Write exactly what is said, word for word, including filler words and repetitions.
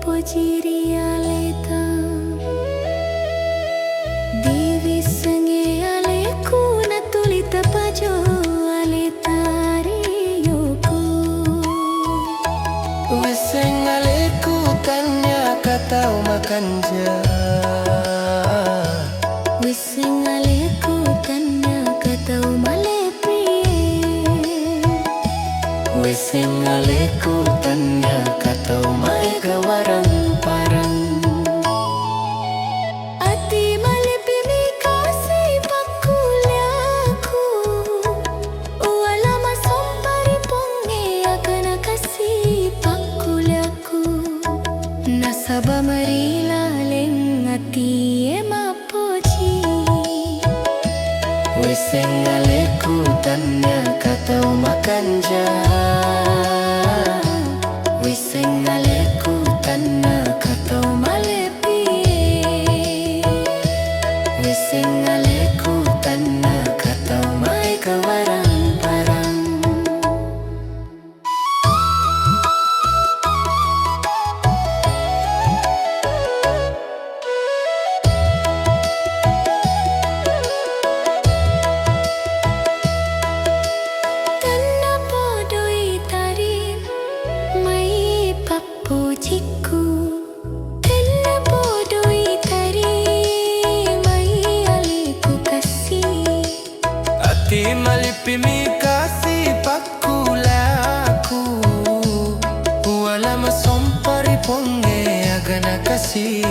Poji ri aleta. Diwissengnge aleku natuli tapajo aleta ri yoku. Wisseng aleku tannia ka tau makanja. Wisseng aleku tannia ka tau malepi. Wisseng aleku tannia ka tau maega warang-parang. Ati malepi mi kasi pakkuliaku. Uwala masompa ri Puangnge agana kasi pakkuliaku. Nasaba marilaleng atie mappoji. Wisseng aleku tannia ka tau makanja. Wisseng aleku tannia ka tau malepi. Wisseng aleku tannia ka tau maega warang-parang. Tenna podoi tari mai pappojikku. Tenna podoi tari mai aleku kasi. Ati malepi mi kasi pakkuliaku. Uwala masompa ri Puangnge agana kasi